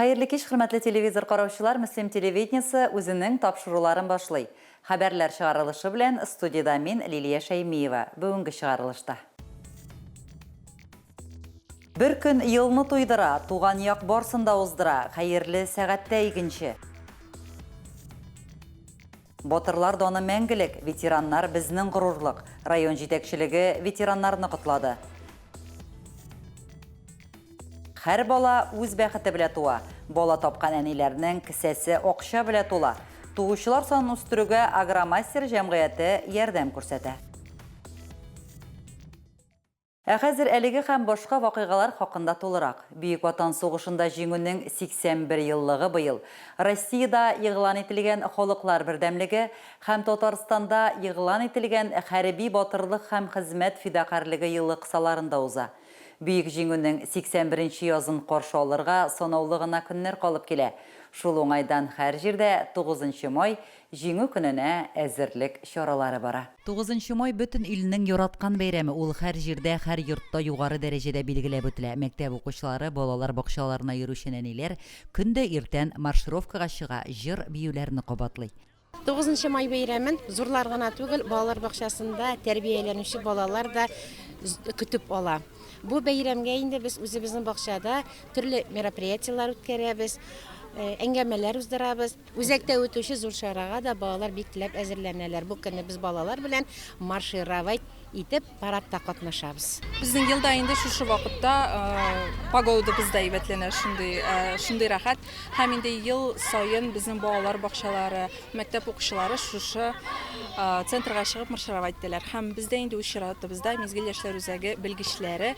Хәерле кич, хөрмәтле телевизор караучылар, Мөслим телевидениесе үзенең тапшыруларын башлый. Хәбәрләр чыгарылышы белән студиядә мин, Лилия Шәймиева, бүгенге чыгарылышта. Бер көн елны туйдыра, туган як барсын да уздыра, хәерле сәгатьтә игенче. Батырлар даны мәңгелек, ветераннар безнең горурлык. Район җитәкчелеге ветераннарны котлады. Һәр бала үз бәхете белә туа. Бала тапкан әниләрнең кесәсе акча белә тула. Туучылар санын үстерүгә Агромастер җәмгыяте ярдәм күрсәтә. Ә хәзер әлеге һәм башка вакыйгалар хакында тулырак. Бөек Ватан сугышында Җиңүнең 81 еллыгы быел Россиядә игълан ителгән Халыклар бердәмлеге һәм Татарстанда игълан ителгән Хәрби батырлык һәм хезмәт фидакарьлеге елы кысаларында уза. Бөек Җиңүнең 81 нче язын каршы алырга санаулы гына көннәр калып килә. Шул уңайдан һәр җирдә тугызынчы май, Җиңү көненә әзерлек чаралары бара. Тугызынчы май бөтен илнең яраткан бәйрәме, ул һәр җирдә, һәр йортта югары дәрәҗәдә билгеләп үтелә. Мәктәп укучылары, балалар бакчаларына йөрүче нәниләр көн дә иртән маршировкага чыга, җыр, биюләрне кабатлый. Тугызынчы май бәйрәмен зурлар гына түгел, балалар бакчасында тәрбияләнүче балалар да көтеп ала. Бу бәйрәмгә инде без үзебезнең бакчада төрле мероприятиеләр үткәрәбез, әңгәмәләр уздырабыз. Үзәктә үтүче зур чарага да балалар бик теләп әзерләнәләр. Бу көнне без балалар белән маршировать итеп парадта катнашабыз. Безнең елда инде шушы вакытта погодабыз да әйбәтләнә, шундый, шундый рәхәт. Һәм инде ел саен безнең балалар бакчалары, мәктәп укучылары шушы центрга чыгып маршировать итәләр. Һәм без дә инде үз чиратыбызда Мизгел яшьләр үзәге белгечләре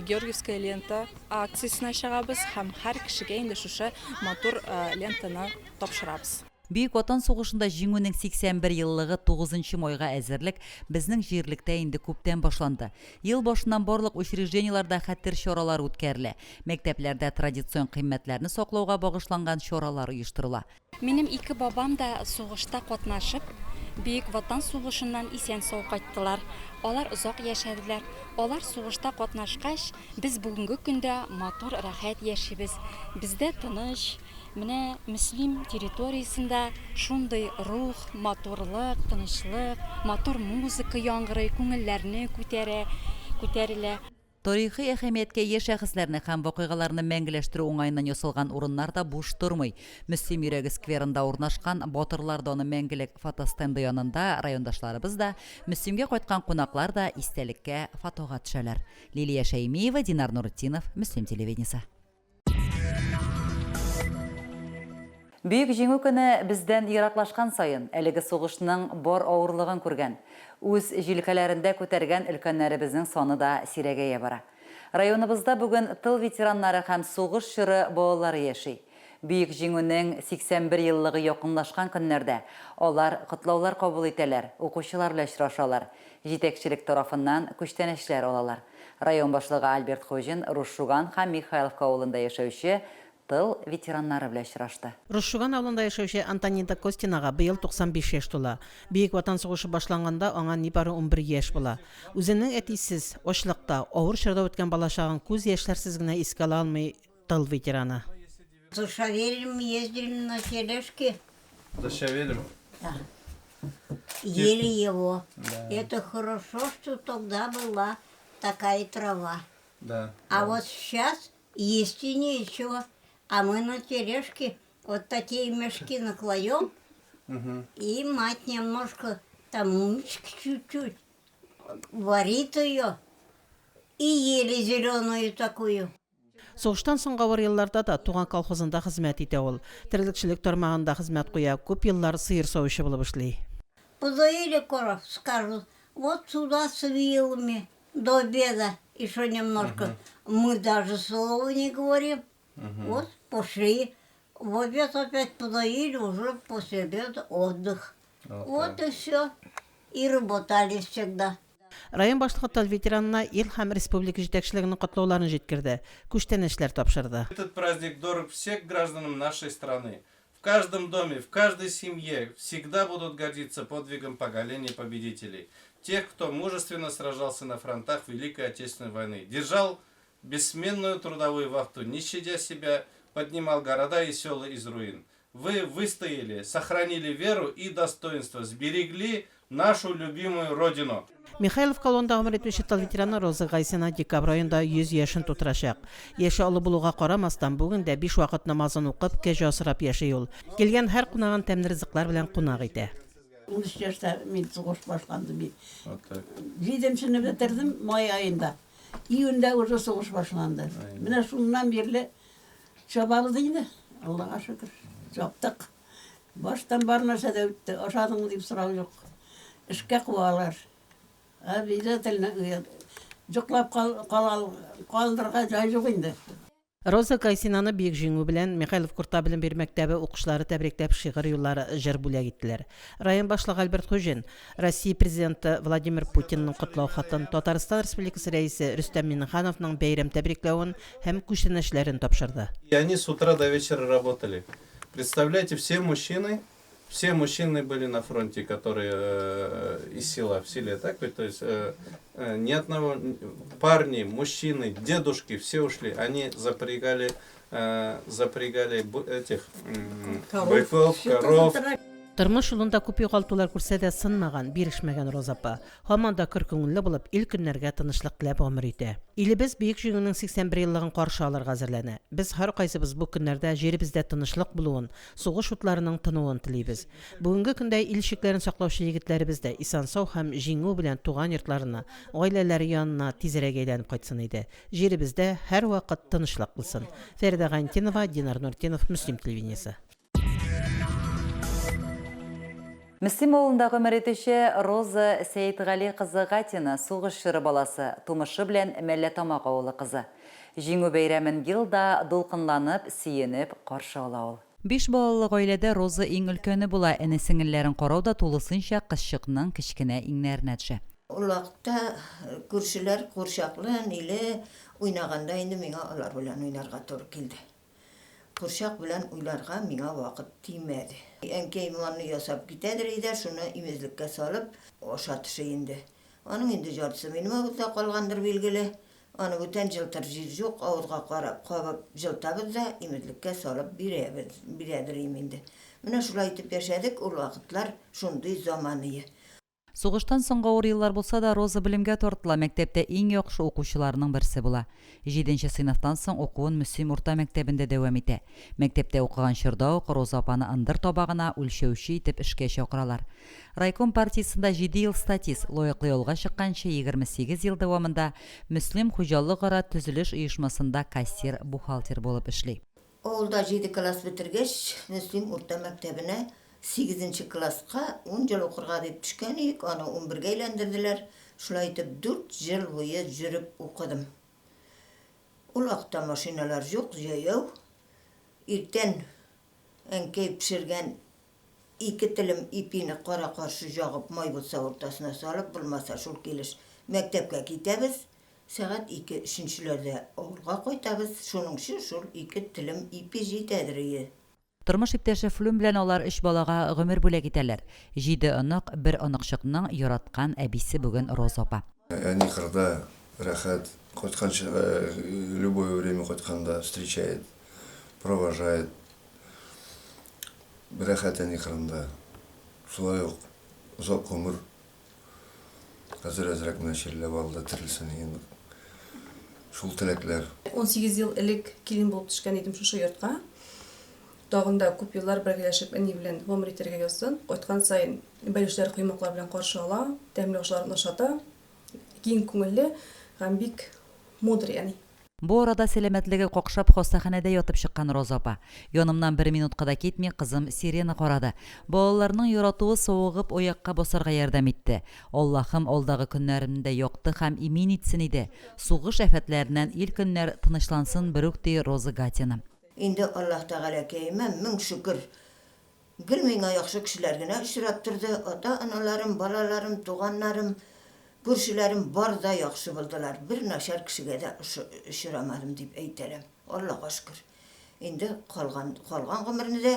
Георгиевская лента акциясенә чыгабыз һәм һәр кешегә инде шушы матур лентаны тапшырабыз. Бөек Ватан сугышында Җиңүнең 81 еллыгы тугызынчы майга әзерлек безнең җирлектә инде күптән башланды. Ел башыннан барлык учреждениеләрдә хәтер чаралары үткәрелә, мәктәпләрдә традицион кыйммәтләрне саклауга багышланган чаралар оештырыла. Минем ике бабам да сугышта катнашып, Бөек Ватан сугышыннан исән-сау кайттылар. Алар озак яшәделәр. Алар сугышта катнашкач, без бүгенге көндә матур, рәхәт яшибез. Бездә тыныч. Менә Мөслим территориясендә шундый рух, матурлык, тынычлык, матур музыка яңгырый, күңелләрне күтәрә, күтәрелә. Тарихи әһәмияткә ия шәхесләрне һәм вакыйгаларны мәңгеләштерү уңаеннан ясалган урыннар да буш тормый. Мөслим йөрәге скверында урнашкан Батырлар даны мәңгелек фотостенды янында райондашларыбыз да, Мөслимгә кайткан кунаклар да истәлеккә фотога төшәләр. Лилия Шәймиева, Динар Нуретдинов, Мөслим телевидениесе. Бөек Җиңү көне бездән ераклашкан саен, әлеге сугышның бар авырлыгын күргән, үз җилкәләрендә күтәргән өлкәннәребезнең саны да сирәгәя бара. Районыбызда бүген тыл ветераннары һәм сугыш чоры балалары яши. Бөек Җиңүнең 81 еллыгы якынлашкан көннәрдә алар котлаулар кабул итәләр, укучылар белән очрашалар, җитәкчелек тарафыннан күчтәнәчләр алалар. Район башлыгы Альберт Хуҗин Русшуган һәм Михайловка авылында яшәүче тыл ветераннары белән очрашты. Русшуган авылында яшәүче Антонида Костинага быел 95 яшь тула. Бөек Ватан сугышы башланганда аңа нибары 11 яшь була. Үзенең әтисез, ачлыкта, авыр чорда үткән балачагын күз яшьләрсез генә искә ала алмый тыл ветераны. За щавелем ездили на тележке. За щавелем? Да. Ели его. Да. Это хорошо, что тогда была такая трава. Да. А да. вот сейчас есть и нечего. А мы на тележке вот такие мешки накладем, угу. и мать немножко там мучки чуть-чуть варит ее. И ели зеленую такую. Сугыштан соңгы авыр елларда да туган колхозында хезмәт итә ул. Терлекчелек тармагында хезмәт куя, күп еллар сыер савучы булып эшли. Подоили коров, скажут, вот сюда с вилами до обеда еще немножко. Мы даже слова не говорим. Вот пошли. В обед опять подоили, уже после обеда отдых. Вот и все. И работали всегда. Район башлыгы тыл ветеранына ил һәм республика җитәкчелегенең котлауларын җиткерде, күчтәнәчләр тапшырды. Этот праздник дорог всех гражданам нашей страны. В каждом доме, в каждой семье всегда будут гордиться подвигом поколения победителей. Тех, кто мужественно сражался на фронтах Великой Отечественной войны, держал бессменную трудовую вахту, не щадя себя поднимал города и села из руин. Вы выстояли, сохранили веру и достоинство, сберегли нашу любимую Родину. Михайловка авылында гомер итүче тыл ветераны Роза Гайсина декабрь аенда 100 яшен тутырачак. Яше олы булуга карамастан, бүген дә биш вакыт намазын укып, кәҗә асрап яши ул. Килгән һәр кунагын тәмле ризыклар белән кунак итә. 13 яшьтә мин сугыш башланды бит. Җиденчене бетердем май аенда. Июньдә уже сугыш башланды. Менә шуннан бирле чабабыз инде. Аллага шөкер, чаптык. Баштан бар нәрсә дә үтте. Ашадыңмы дип сорау юк. Эшкә куалар. Обязательно йоклап калырга җай юк инде. Роза Гайсинаны Бөек Җиңү белән Михайловка урта белем бирү мәктәбе укучылары тәбрикләп шигырь юллары, җыр бүләк иттеләр. Район башлыгы Альберт Хуҗин Россия Президенты Владимир Путинның котлау хатын, Татарстан Республикасы Рәисе Рөстәм Миңнехановның бәйрәм тәбрикләвен һәм күчтәнәчләрен тапшырды. И они с утра до вечера работали. Представляете, все мужчины, все мужчины были на фронте, которые э, из села, в селе, так ведь? То есть э, э, ни одного парни, мужчины, дедушки, все ушли. Они запрягали, запрягали этих быков, коров. Тормыш юлында күп югалтулар күрсә дә, сынмаган, бирешмәгән Роза апа. Һаман да көр күңелле булып, ил-көннәргә тынычлык теләп гомер итә. Илебез Бөек Җиңүнең 81 еллыгын каршы алырга әзерләнә. Без һәркайсыбыз бу көннәрдә җиребездә тынычлык булуын, сугыш утларының тынуын телибез. Бүгенге көндә ил чикләрен саклаучы егетләребез дә исән-сау һәм җиңү белән туган йортларына, гаиләләре янына тизрәк әйләнеп кайтсын иде. Җиребездә һәрвакыт тынычлык булсын. Фәридә Гайнтинова, Динар Нуртдинов, Мөслим телевидениесе. Мөслим авылында гомер итүче Роза Сәетгали кызы Гатина сугыш чоры баласы, тумышы белән Мәлләтамак авылы кызы. Җиңү бәйрәмен ел да дулкынланып, сөенеп каршы ала ул. Биш балалы гаиләдә Роза иң өлкәне була, эне-сеңелләрен карау да тулысынча кызчыкның кечкенә иңнәренә төшә. Ул вакытта күршеләр курчаклы, ниле уйнаганда инде миңа алар белән уйнарга туры килде. Курчак белән уйларга миңа вакыт тимәде. Әнкәй манны ясап китәдер иде, шуны имезлеккә салып ашатышы инде. Аның инде җартысы минем авызда калгандыр, билгеле. Аны бүтән җылтыр җир җук, авызга карап, кабып җылтабыз да имезлеккә салып бирәбез, бирәдер им инде. Менә шулай итеп яшәдек, ул вакытлар шундый заманые. Сугыштан соңгы авыр еллар булса да, Роза белемгә тартыла, мәктәптә иң яхшы укучыларның берсе була. Җиденче сыйныфтан соң укуын Мөслим урта мәктәбендә дәвам итә. Мәктәптә укыган чорда ук Роза апаны ындыр табагына үлчәүче итеп эшкә чакыралар. Райком партиясендә җиде ел статист, лаеклы ялга чыкканчы 28 ел дәвамында Мөслим хуҗалыкара төзелеш оешмасында кассир, бухгалтер булып эшли. Авылда җиде класс бетергәч, Мөслим урта мәктәбенә сигезенче класска ун ел укырга дип төшкән идек, аны унбергә әйләндерделәр. Шулай итеп, дүрт ел буе йөреп укыдым. Ул вакытта машиналар юк, җәяү. Иртән әнкәй пешергән ике телем ипине кара-каршы җагып, май булса уртасына салып, булмаса шул килеш мәктәпкә китәбез. Сәгать ике, өченчеләрдә авылга кайтабыз, шуныңчы шул ике телем ипи җитәдер ие. Тормыш иптәше Флүн белән алар өч балага гомер бүләк итәләр. Җиде онык, бер оныкчыкның яраткан әбисе бүген Роза апа. Әни кырда рәхәт, кайтканчы любое время кайтканда встречает, провожает. Рәхәт әни кырында. Шулай ук озак гомер. Хәзер әзрәк менә чирләп алды, терелсен инде. Шул теләкләр. 18 ел элек килен булып төшкән идем шушы йортка. Тагын да күп еллар бергәләшеп әни белән гомер итәргә язсын. Кайткан саен бәлешләр, коймаклар белән каршы ала, тәмле ашларын ашата. Киң күңелле һәм бик мудрый әни. Бу арада сәламәтлеге какшап, хастаханәдә ятып чыккан Роза апа. Янымнан бер минутка да китми, кызым Сирена карады. Балаларның яратуы савыгып аякка басарга ярдәм итте. Аллаһым алдагы көннәремне дә якты һәм имин итсен иде. Сугыш афәтләреннән ил-көннәр тынычлансын берүк, ди Роза Гатина. Инде Аллаһ Тәгаләкәемә мең шөкер, Гел миңа яхшы кешеләр генә очрап торды, ата-аналарым, балаларым, туганнарым, күршеләрем бар да яхшы булдылар, бер начар кешегә дә очрамадым дип әйтәләм, Аллага шөкер. Инде калган калган гомерне дә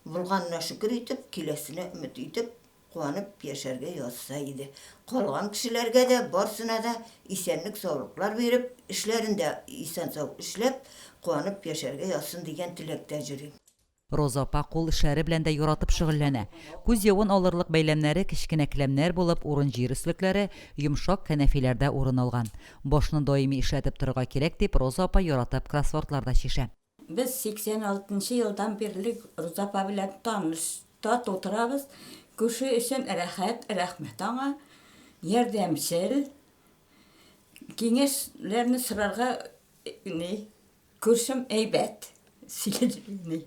булганына шөкер итеп, киләсенә өмет итеп. куанып яшәргә язса иде. Калган кешеләргә дә, барсына да исәнлек-саулыклар биреп, эшләрендә исән-сау эшләп, куанып яшәргә язсын дигән теләктә җөрим. Роза апа кул эшләре белән дә яратып шөгыльләнә. Күз явын алырлык бәйләмнәре кечкенә келәмнәр булып, урын-җир өслекләре, йомшак кәнәфиләрдә урын алган. Башны даими эшләтеп торырга кирәк дип, Роза апа яратып кроссвордлар да чишә. Без 86 нчы елдан бирле Роза апа белән таныш, тату торабыз. Күрше өчен рәхәт, рәхмәт аңа. Ярдәмчел. Киңәшләрне сорарга ни, Күршем әйбәт, сөйләде.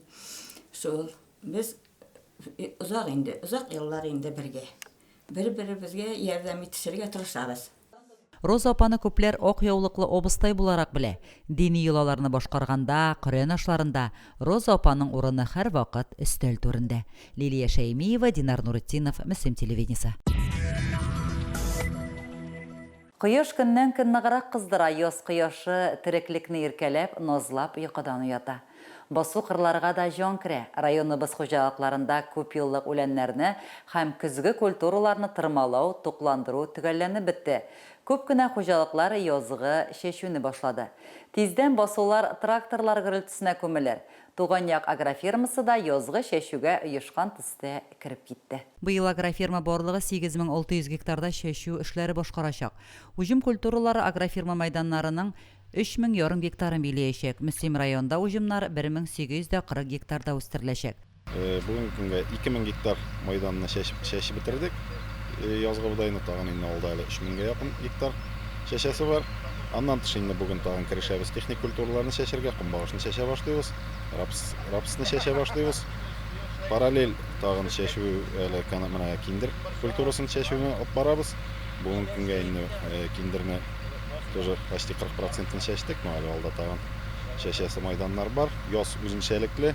Шул, без озак инде, озак еллар инде бергә. Бер-беребезгә ярдәм итешергә тырышабыз. Роза апаны күпләр ак яулыклы абыстай буларак белә. Дини йолаларны башкарганда, Коръән ашларында Роза апаның урыны һәрвакыт өстәл түрендә. Лилия Шәймиева, Динар Нуретдинов, Мөслим телевидениесе. Кояш көннән-көн ныграк кыздыра, яз кояшы тереклекне иркәләп, назлап йокыдан уята. Басу-кырларга да җан керә. Районыбыз хуҗалыкларында күпьеллык үләннәрне һәм көзге культураларны тырмалау, тукландыру төгәлләнеп бетте. Күп кенә хуҗалыклар язгы чәчүне башлады. Тиздән басулар тракторлар гөрелтесенә күмелер. Туган як агрофирмасы да язгы чәчүгә оешкан төстә кереп китте. Быел агрофирма барлыгы 8600 гектарда чәчү эшләре башкарачак. Уҗым культуралары агрофирма мәйданнарының 3 мең ярым гектарын биләячәк. Мөслим районында уҗымнар 1840 гектарда үстереләчәк. Бүгенге көнгә 2000 гектар майданны чәчеп, чәчеп бетердек. Язгы бодайны тагын инде алда әле 3000гә якын гектар чәчәсе бар. Аннан тыш инде бүген тагын керешәбез техник культураларны чәчәргә, көнбагышны чәчә башлыйбыз, рапс, рапсны чәчә башлыйбыз. Параллель тагын чәчү әле менә киндер культурасын чәчүне алып барабыз. Бүгенге көнгә инде киндерне тоже почти 40 процентын чәчтек, но әле алда тагын чәчәсе майданнар бар. Яз үзенчәлекле.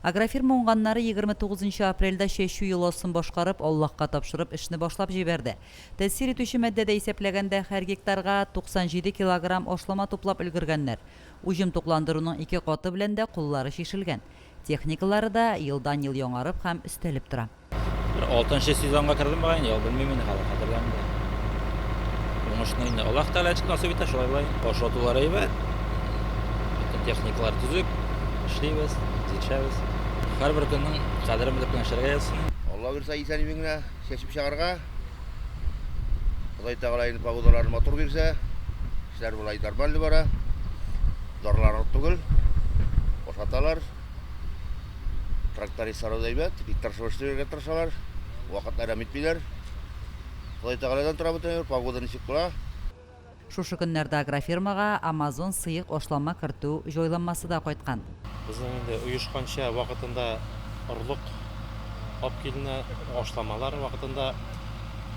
Агрофирма уңганнары 29 нчы апрельдә чәчү йоласын башкарып, Аллаһка тапшырып эшне башлап җибәрде. Тәэсир итүче матдәдә исәпләгәндә, һәр гектарга 97 килограмм ашлама туплап өлгергәннәр. Уҗым тукландыруның ике каты белән дә куллары чишелгән. Техникалары да елдан-ел яңарып һәм өстәлеп тора. Бер алтынчы сезонга кердем бугай инде, белмим инде хәзер, хәтерләмим дә. Уңышны инде Аллаһ Тәгалә ничек насыйп итә, шулай була инде. Ашатулар әйбәт, бөтен техникалар төзек, эшлибез, җитешәбез. Һәрбер көннең кадерен белеп кенә эшләргә язсын. Алла бирсә, исән-имин генә чәчеп чыгарга. Ходай Тәгалә инде погодаларны матур бирсә, эшләр болай нормально бара. Зарланырлык түгел. Ашаталар. Трактористлар да әйбәт, бик тырышып эшләргә тырышалар. Вакыт әрәм итмиләр. Ходай Тәгаләдән тора бөтен әйбер, погода ничек була. Шушы көннәрдә агрофирмага Амазон сыек ашлама кертү җайланмасы да кайткан. Безнең инде оешканча вакытында орлык алып киленә, ашламалар вакытында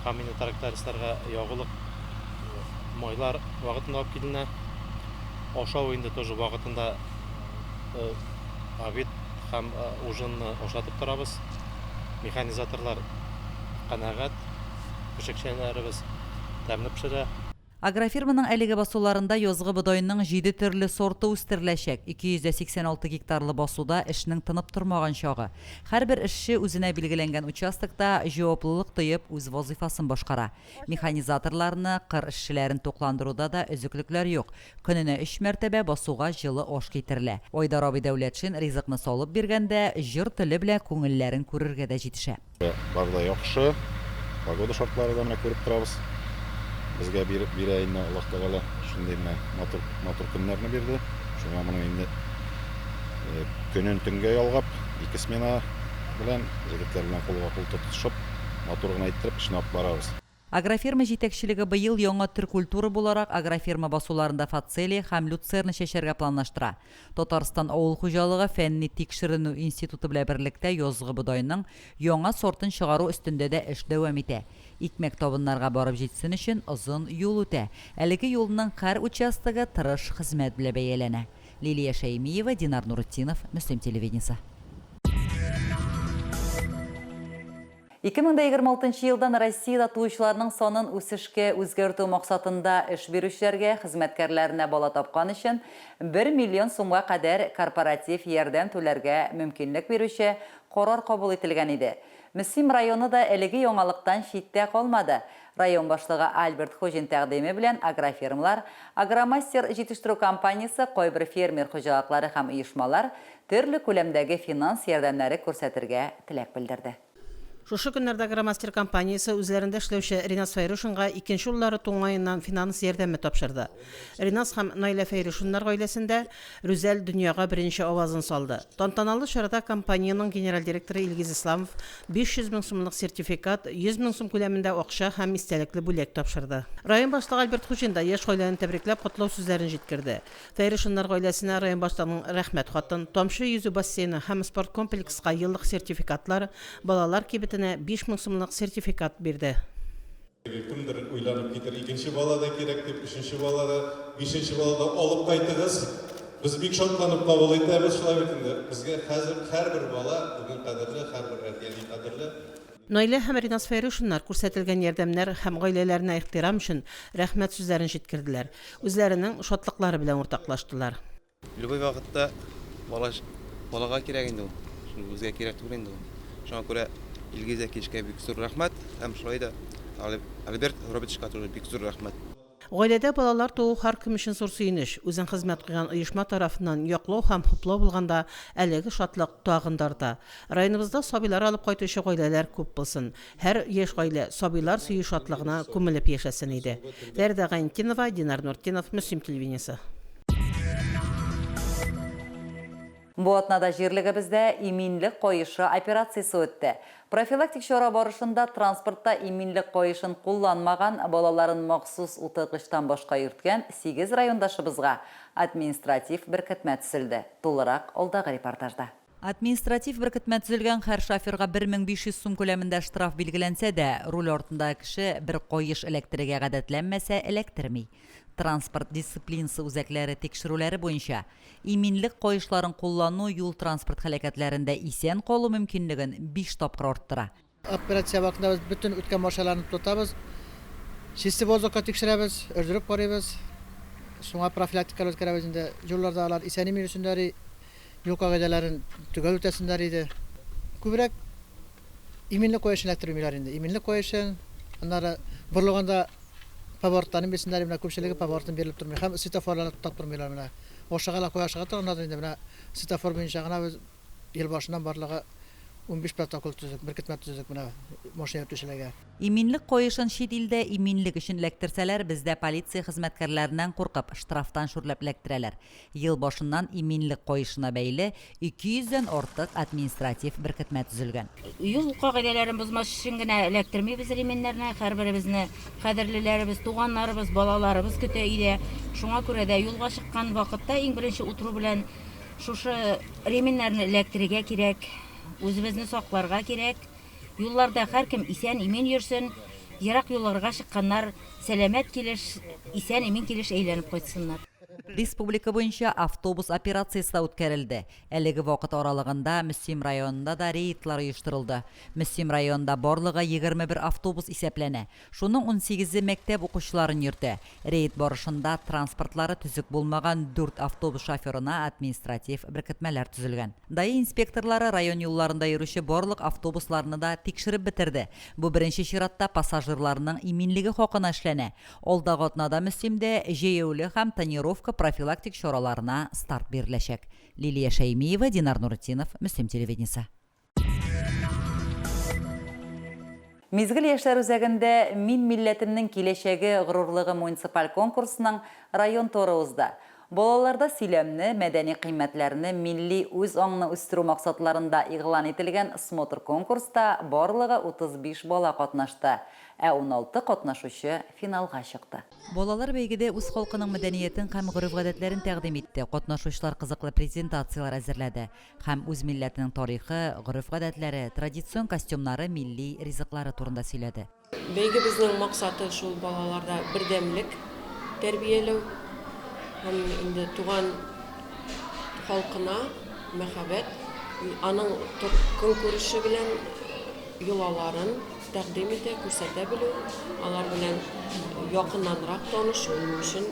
һәм инде трактористларга ягулык, майлар вакытында алып киленә. Ашау инде тоже вакытында обед һәм ужинны ашатып торабыз. Механизаторлар канәгать, пешекчеләребез тәмле пешерә. Агрофирманың әлеге басуларында язгы бодайның җиде төрле сорты үстереләчәк. 286 гектарлы басуда эшнең тынып тормаган чагы. Һәрбер эшче үзенә билгеләнгән участокта җаваплылык тоеп үз вазыйфасын башкара. Механизаторларны, кыр эшчеләрен тукландыруда да өзеклекләр юк. Көненә өч мәртәбә басуга җылы аш китерелә. Айдар абый Дәүләтшин ризыкны салып биргәндә, җыр теле белән күңелләрен күрергә дә җитешә. Бар да яхшы, погода шартлары да менә күреп торабыз. Безгә биреп бирә инде Аллаһ Тәгалә шундый менә матур, матур көннәрне бирде. Шуңа моның инде көнен төнгә ялгап, ике смена белән, җегетләр белән кулга-кул тотышып, матур гына иттереп эшне алып барабыз. Агрофирма җитәкчелеге быел яңа төр культура буларак агрофирма басуларында фацелия һәм люцерна чәчәргә планлаштыра. Татарстан авыл хуҗалыгы фәнни-тикшеренү институты белән берлектә язгы бодайның яңа сортын чыгару өстендә дә эш дәвам итә. Икмәк табыннарга барып җитсен өчен озын юл үтә. Әлеге юлның һәр участогы тырыш хезмәт белән бәяләнә. Лилия Шәймиева, Динар Нуретдинов, Мөслим телевидениесе. 2026 нчы елдан Россиядә туучыларның санын үсешкә үзгәртү максатында эш бирүчеләргә хезмәткәрләренә бала тапкан өчен бер миллион сумга кадәр корпоратив ярдәм түләргә мөмкинлек бирүче карар кабул ителгән иде. Мөслим районы да әлеге яңалыктан читтә калмады. Район башлыгы Альберт Хуҗин тәкъдиме белән агрофирмалар, Агромастер җитештерү компаниясе, кайбер фермер хуҗалыклары һәм оешмалар төрле күләмдәге финанс ярдәмнәре күрсәтергә теләк белдерде. Шушы көннәрдә Агромастер компаниясе үзләрендә эшләүче Ринас Фәйрушинга икенче уллары туу уңаеннан финанс ярдәме тапшырды. Ринас һәм Наилә Фәйрушиннар гаиләсендә Рүзәл дөньяга беренче авазын салды. Тантаналы чарада компаниянең генераль директоры Илгиз Исламов 500 мең сумлык сертификат, 100 мең сум күләмендә акча һәм истәлекле бүләк тапшырды. Район башлыгы Альберт Хуҗин да яшь гаиләне тәбрикләп котлау сүзләрен җиткерде. Фәйрушиннар гаиләсенә район башлыгының Рәхмәт хатын, Тамчы йөзү бассейны һәм спорткомплекска еллык сертификатлар, балалар кибетенә 5000 сумлык сертификат бирде. Теге кемдер уйланып китер, икенче бала да кирәк дип, өченче бала да, бишенче бала да алып кайтыгыз. Без бик шатланып кабул итәбез, шулай бит инде. Безгә хәзер һәрбер бала бүген кадерле, һәрбер әти-әни кадерле. Наилә һәм Ринас Фәйрушиннар күрсәтелгән ярдәмнәр һәм гаиләләренә ихтирам өчен рәхмәт сүзләрен җиткерделәр, үзләренең шатлыклары белән уртаклаштылар. Любой вакытта бала балага кирәк инде ул. Шул безгә кирәк түгел инде ул. Шуңа күрә Илгиз Әкишкә бик зур рәхмәт һәм шулай да Альберт Робертовичка тоже бик зур рәхмәт. Гаиләдә балалар туу һәркем өчен зур сөенеч. Үзең хезмәт куйган оешма тарафыннан яклау һәм хуплау булганда әлеге шатлык тагын да арта. Районыбызда сабыйлар алып кайтучы гаиләләр күп булсын. Һәр яшь гаилә сабыйлар сөю шатлыгына күмелеп яшәсен иде. Фәридә Гайнетдинова, Динар Нуртдинов, Мөслим телевидениесе. Бу атнада җирлегебездә Иминлек каешы операциясе үтте. Профилактик чара барышында транспортта иминлек каешын кулланмаган, балаларын махсус утыргычтан башка йөрткән сигез райондашыбызга административ беркетмә төзелде. Тулырак алдагы репортажда. Административ беркетмә төзелгән һәр шоферга 1500 сум күләмендә штраф билгеләнсә дә, руль артындагы кеше бер каеш эләктерергә гадәтләнмәсә, эләктерми. Транспорт дисциплинасы үзәкләре тикшерүләре буенча, иминлек каешларын куллану юл-транспорт һәлакәтләрендә исән калу мөмкинлеген биш тапкыр арттыра. Операция вакытында без бөтен үткән машиналарны тотабыз, чистый воздухка тикшерәбез, өрдереп карыйбыз. Шуңа профилактикалар үткәрәбез инде. Юлларда алар исән-имин йөрсеннәр, юл кагыйдәләрен төгәл үтәсеннәр иде. Күбрәк иминлек каешын эләктермиләр инде. Иминлек каешын, аннары борылганда Поворотларын бирсеннәр, менә күпчелеге поворотын бирелеп тормый һәм светофорларны туктап тормыйлар менә. Ашыгалар, кая ашыга торганнардыр инде, менә светофор буенча гына без ел башыннан барлыгы 15 протокол төзедек, беркетмә төзедек менә машина йөртүчеләргә. Иминлек каешын чит илдә иминлек өчен эләктерсәләр, бездә полиция хезмәткәрләреннән куркып, штрафтан шүрләп эләктерәләр. Ел башыннан иминлек каешына бәйле 200 дән артык административ беркетмә төзелгән. Юл кагыйдәләрен бозмас өчен генә эләктермибез ременьнәрне. Һәрберебезне кадерлеләребез, туганнарыбыз, балаларыбыз көтә өйдә. Шуңа күрә дә юлга чыккан вакытта иң беренче утыру белән шушы ременьнәрне эләктерергә кирәк, үзебезне сакларга кирәк. Юлларда һәркем исән-имин йөрсен, ерак юлларга чыкканнар сәламәт килеш, исән-имин килеш әйләнеп кайтсыннар. Республика буенча автобус операциясе дә үткәрелде. Әлеге вакыт аралыгында Мөслим районында да рейдлар оештырылды. Мөслим районында барлыгы 21 автобус исәпләнә. Шуның унсигезе мәктәп укучыларын йөртә. Рейд барышында транспортлары төзек булмаган дүрт автобус шоферына административ беркетмәләр төзелгән. Даи инспекторлары район юлларында йөрүче барлык автобусларны да тикшереп бетерде. Бу беренче чиратта пассажирларның иминлеге хакына эшләнә. Алдагы атнада Мөслимдә җәяүле һәм тонировка профилактик чараларына старт биреләчәк. Лилия Шәймиева, Динар Нуретдинов, Мөслим телевидениесе. Мизгел яшьләр үзәгендә Мин милләтемнең киләчәге, горурлыгы муниципаль конкурсының район туры узды. Балаларда сөйләмне, мәдәни кыйммәтләрне, милли үз-аңны үстерү максатларында игълан ителгән смотр-конкурста барлыгы 35 бала катнашты, ә 16 катнашучы финалга чыкты. Балалар бәйгедә үз халкының мәдәниятен һәм гореф-гадәтләрен тәкъдим итте, катнашучылар кызыклы презентацияләр әзерләде һәм үз милләтенең тарихы, гореф-гадәтләре, традицион костюмнары, милли ризыклары турында сөйләде. Бәйгебезнең максаты шул балаларда бердәмлек тәрбияләү һәм инде туган халкына мәхәббәт, аның көнкүреше белән йолаларын тәкъдим итә, күрсәтә белү, алар белән якыннанрак танышу өчен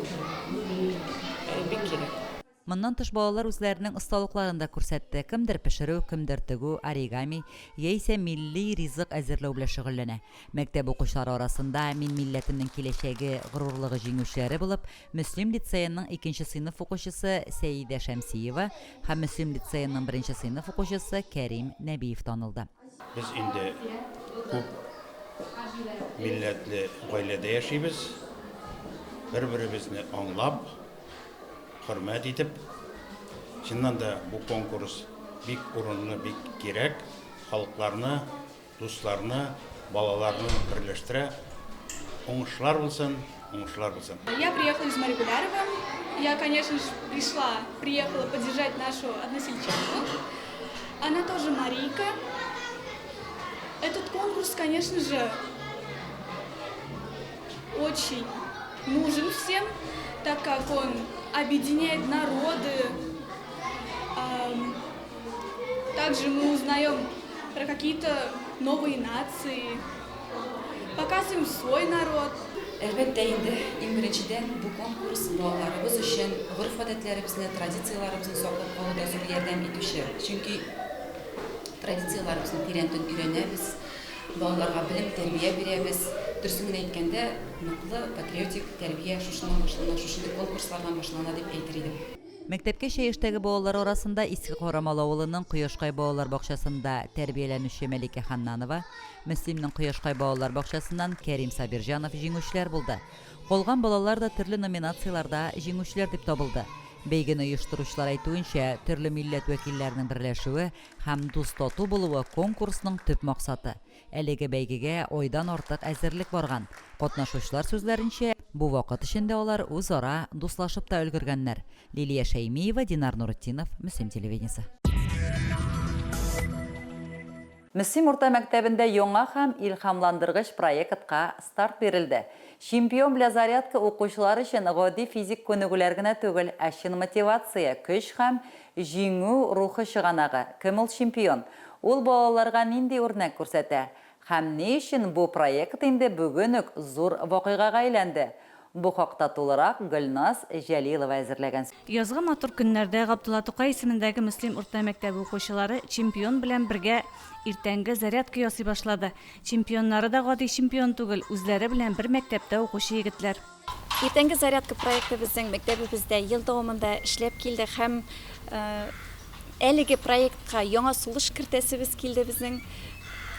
бик кирәк. Моннан тыш балалар үзләренең осталыкларын да күрсәтте, кемдер пешерү, кемдер тегү, оригами, яисә милли ризык әзерләү белән шөгыльләнә. Мәктәп укучылары арасында Мин милләтемнең киләчәге горурлыгы җиңүчеләре булып Мөслим лицееның икенче сыйныф укучысы Сәидә Шәмсиева һәм Мөслим лицееның беренче сыйныф укучысы Кәрим Нәбиев танылды. Без инде күп милләтле гаиләдә яшибез. Бер-беребезне аңлап, хөрмәт итеп. Чыннан да бу конкурс бик урынлы, бик кирәк. Халыкларны, дусларны, балаларны берләштерә. Уңышлар булсын, уңышлар булсын. Я приехала из Маригулярова. Я, конечно же, пришла, приехала поддержать нашу односельчанку. Она тоже марийка. Этот конкурс, конечно же, очень нужен всем, так как он объединяет народы. Также мы узнаем про какие-то новые нации, показываем свой народ. Әлбәттә инде, иң беренчедән, бу конкурс балаларыбыз өчен гореф-гадәтләребезне, традицияләребезне саклап калуда зур ярдәм итүче. Чөнки традицияләребезне тирәнтен өйрәнәбез, балаларга белем, тәрбия бирәбез. Дөресен генә әйткәндә, ныклы патриотик тәрбия шушыннан башлана, шушындый конкурслардан башлана дип әйтер идем. Мәктәпкәчә яшьтәге балалар арасында Иске Карамал авылының Кояшкай балалар бакчасында тәрбияләнүче Мәликә Ханнанова, Мөслимнең Кояшкай балалар бакчасыннан Кәрим Сабирҗанов җиңүчеләр булды. Калган балалар да төрле номинацияләрдә җиңүчеләр дип табылды. Бәйгене оештыручылар әйтүенчә, төрле милләт вәкилләренең берләшүе һәм дус-тату булуы конкурсның төп максаты. Әлеге бәйгегә айдан артык әзерлек барган. Катнашучылар сүзләренчә, бу вакыт эчендә алар үзара дуслашып та өлгергәннәр. Лилия Шәймиева, Динар Нуретдинов, Мөслим телевидениесе. Мөслим урта мәктәбендә яңа һәм илһамландыргыч проектка старт бирелде. Чемпион для зарядка укучылар өчен гади физик күнегүләр генә түгел, ә чын мотивация, көч һәм җиңү рухы чыганагы. Кем ул чемпион? Ул балаларга нинди үрнәк күрсәтә? Һәм ни өчен бу проект инде бүген үк зур вакыйгага әйләнде? Бу хакта тулырак Гөлназ Җәлилова әзерләгән. Язгы матур көннәрдә Габдулла Тукай исемендәге Мөслим урта мәктәбе укучылары чемпион белән бергә иртәнге зарядка ясый башлады. Чемпионнары да гади чемпион түгел, үзләре белән бер мәктәптә укучы егетләр. Иртәнге зарядка проекты безнең мәктәбебездә ел дәвамында эшләп килде һәм әлеге проектка яңа сулыш кертәсебез килде безнең.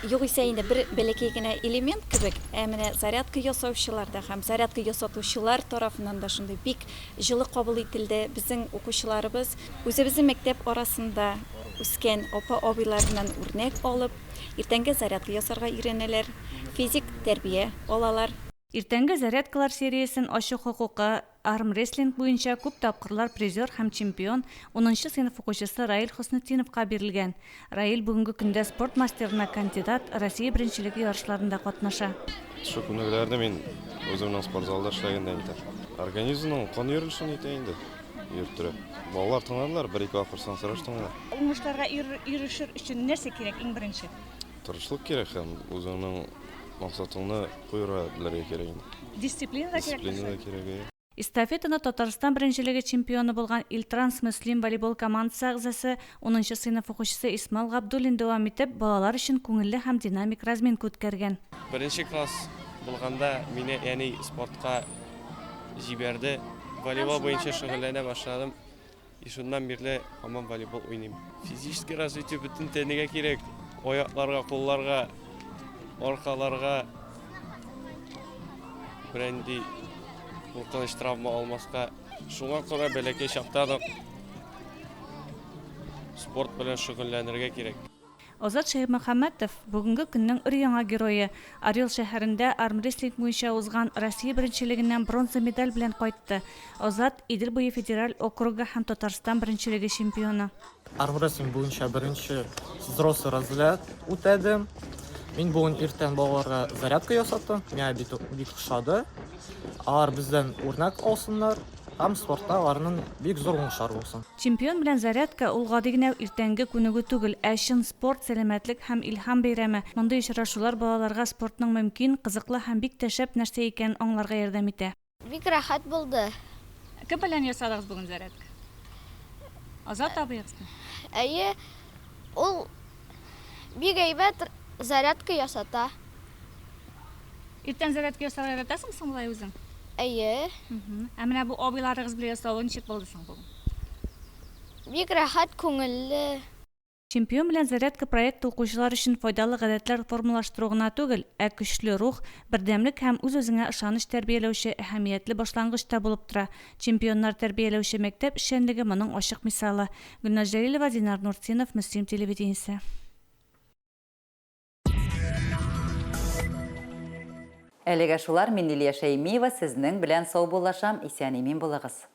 Югыйсә инде бер бәләкәй генә элемент кебек, ә менә зарядка ясаучылар да һәм зарядка ясатучылар тарафыннан да шундый бик җылы кабул ителде. Безнең укучыларыбыз үзебезнең мәктәп арасында үскән апа-абыйларыннан үрнәк алып, иртәнге зарядка ясарга өйрәнәләр, физик тәрбия алалар. Иртәнге зарядкалар сериясен ачу хокукы армрестлинг буенча күп тапкырлар призер һәм чемпион, унынчы сыйныф укучысы Раил Хөснетдиновка бирелгән. Раил бүгенге көндә спорт мастерына кандидат, Россия беренчелеге ярышларында катнаша. Шул күнегүләрне мин үземнең спортзалда эшләгәндә әйтәм. Организмның кан йөрелешен итә инде, йөрттерә. Балалар тыңладылар, бер-ике акырсаң сразу тыңлыйлар. Уңышларга ирешер өчен нәрсә кирәк иң беренче? Тырышлык кирәк һәм үзеңнең Максатыңны куерга белергә кирәк инде. Дисциплина да кирәк. Дисциплина да кирәк, әйе. Эстафетаны Татарстан беренчелеге чемпионы булган Илтранс-Мөслим волейбол командасы әгъзасы, унынчы сыйныф укучысы Исмал Габдуллин дәвам итеп, балалар өчен күңелле һәм динамик разминка үткәргән. Беренче класс булганда мине әни спортка җибәрде. Волейбол буенча шөгыльләнә башладым. И шуннан бирле һаман волейбол уйныйм. Физический развитие бөтен тәнегә кирәк. Аякларга, кулларга, аркаларга бернинди куркыныч травма алмаска. Шуңа күрә бәләкәй чактан ук спорт белән шөгыльләнергә кирәк. Азат Шәйхмөхәммәтов, бүгенге көннең өр-яңа герое. Орел шәһәрендә армрестлинг буенча узган Россия беренчелегеннән бронза медаль белән кайтты. Азат, Идел буе федераль округы һәм Татарстан беренчелеге чемпионы. Армрестлинг буенча беренче взрослый разряд үтәдем. Мин бүген иртән балаларга зарядка ясаттым. Миңа бит бик ошады. Алар бездән үрнәк алсыннар. Һәм спортта аларның бик зур уңышлары булсын. Чемпион белән зарядка ул гади генә иртәнге күнегү түгел, ә чын спорт, сәламәтлек һәм илһам бәйрәме. Мондый очрашулар балаларга спортның мөмкин, кызыклы һәм бик тә шәп нәрсә икәнен аңларга ярдәм итә. Бик рәхәт булды. Кем белән ясадыгыз бүген зарядка? Азат абыегызны? Әйе, ул бик әйбәт зарядка ясата. Иртән зарядка ясарга яратасыңмы соң болай үзең? Әйе. Ә менә бу абыйларыгыз белән ясавы ничек булды соң бүген? Бик рәхәт, күңелле. Чемпион белән зарядка проекты укучылар өчен файдалы гадәтләр формалаштыру гына түгел, ә көчле рух, бердәмлек һәм үз-үзеңә ышаныч тәрбияләүче әһәмиятле башлангыч та булып тора. Чемпионнар тәрбияләүче мәктәп эшчәнлеге моның ачык мисалы. Гөлназ Җәлилова, Динар Нуртдинов, Мөслим телевидениесе. Әлегә шулар, мин Лилия Шәймиева сезнең белән саубуллашам, исән-имин булыгыз.